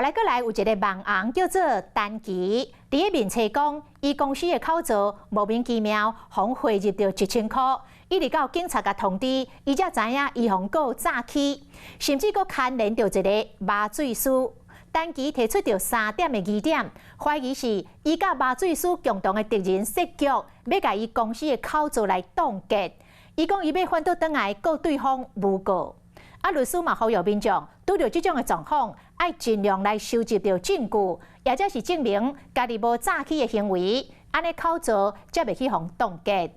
來閣來有一個網紅叫做陳奇，佇咧面冊講，伊公司的口座莫名其妙予匯入著1000箍，一直到警察共通知，伊才知影伊予告詐欺，甚至閣牽連著一个麻醉師。陳奇提出著三點的疑點，懷疑是伊佮麻醉師共同的敵人設局，欲共伊公司的口座來凍結。伊講伊欲反倒轉來告對方誣告。啊，律師嘛呼籲民眾，拄著這種的狀況，愛盡量來收集著證據，也就是證明家己無詐欺的行為，按呢口座才袂去予凍結。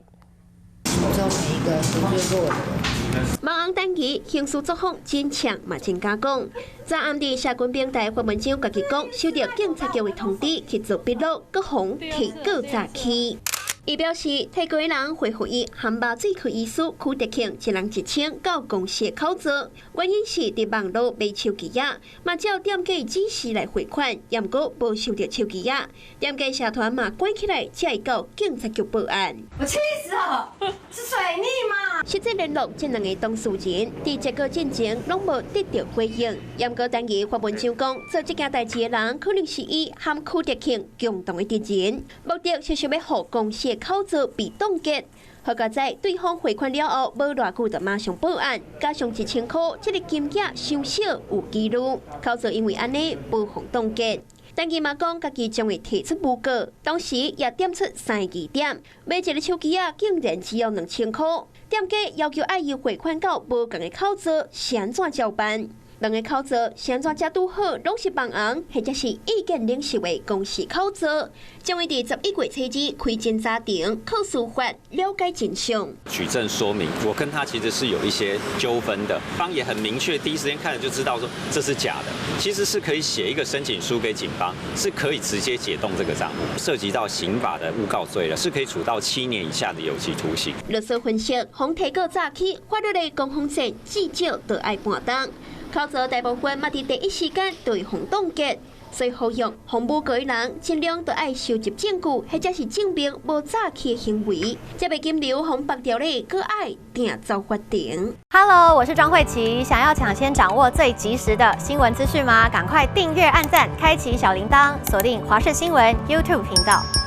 做每一個得罪過我的人。網紅陳奇行事作風真嗆嘛真敢講。昨暗佇社群平台發文章，家己講收到警察局的通知去做筆錄，閣予提告詐欺。伊表示，提告的人匯予伊含麻醉科醫師許德慶一人1000到公司的口座，原因是佇網路賣手機仔，嘛照店家指示來匯款，毋過無收著手機仔，店家社團嘛關起來，才會到警察局報案。我氣死了，是水逆嗎？實際聯絡這兩个當事人，佇結果進前攏無得著回應。毋過陳奇發文章講，做這件代誌的人可能是伊含許德慶共同的敵人，目的是想欲予公司的口座被凍結。好佳哉對方匯款了後，無偌久就馬上報案，加上1000箍，這个金額傷少有記錄，口座因為按呢無予凍結。陳奇嘛講，家己將會提出誣告，當時也點出三个疑點，買一个手機仔竟然只要2000箍，店家要求愛伊匯款到無仝的口座，是按怎照辦？兩个口座是按怎才拄好，攏是網紅或者是意見領袖的公司口座，將會佇11月初2開偵查庭，靠司法了解真相。舉證說明，我跟他其實是有一些糾紛的，方也很明確，第一時間看了就知道說這是假的。其實是可以寫一個申請書給警方，是可以直接解凍這個賬戶，涉及到刑法的誣告罪了，是可以處到7年以下的有期徒刑。律師分析，予提告詐欺，法律的攻防戰至少都愛半冬。口座大部分嘛佇第一時間就會予凍結，所以呼籲予誣告的人盡量都愛收集證據，或者是證明無詐欺的行為，才袂金流予綁掉咧，閣愛定走法庭。 Hello，我是莊慧琪，想要搶先掌握最及時的新聞資訊嗎？趕快訂閱、按讚、開啟小鈴鐺，鎖定華視新聞 YouTube 頻道。